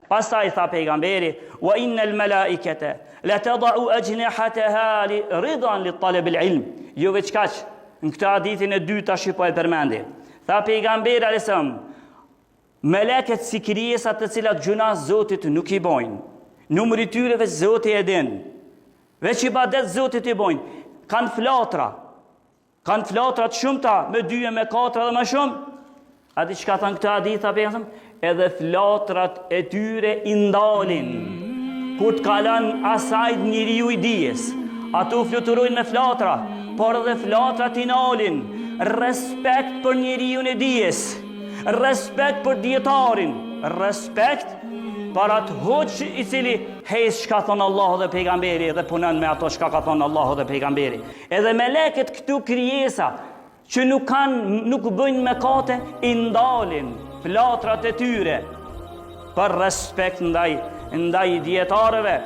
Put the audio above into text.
Pastaj tha pejgamberi, "Wa innal malaikata la tad'u ajnihataha li ridan li talab al-ilm." Jo veç kaq, në këtë hadithin e dytë tash po e përmendi. Tha pejgamberi alayhis salam, Meleket si krijesa të cilat gjynah Zotit nuk i bojnë. Numri i tyre veç Zoti e din. Veç ibadet Zotit i bojnë. Kanë flatra. Kanë flatra të shumta, me dy e me katër dhe më shumë. A di çka thanë këtë hadith, tha pejgamberi? Edhe flatrat e tyre i ndalin. Kur të kalon asaj njeriu i dijes, ato fluturojnë me flatra, por edhe flatrat i ndalin. Respekt për njeriun e dijes, respekt për dijetarin, respekt për atë hoxhë i cili hec çka thonë Allahu dhe pejgamberi dhe punon me ato çka ka thonë Allahu dhe pejgamberi. Edhe meleket këtu krijesa që nuk kanë nuk bëjnë mëkate i ndalin flatrat e tyre për respekt ndaj ndaj dijetarëve.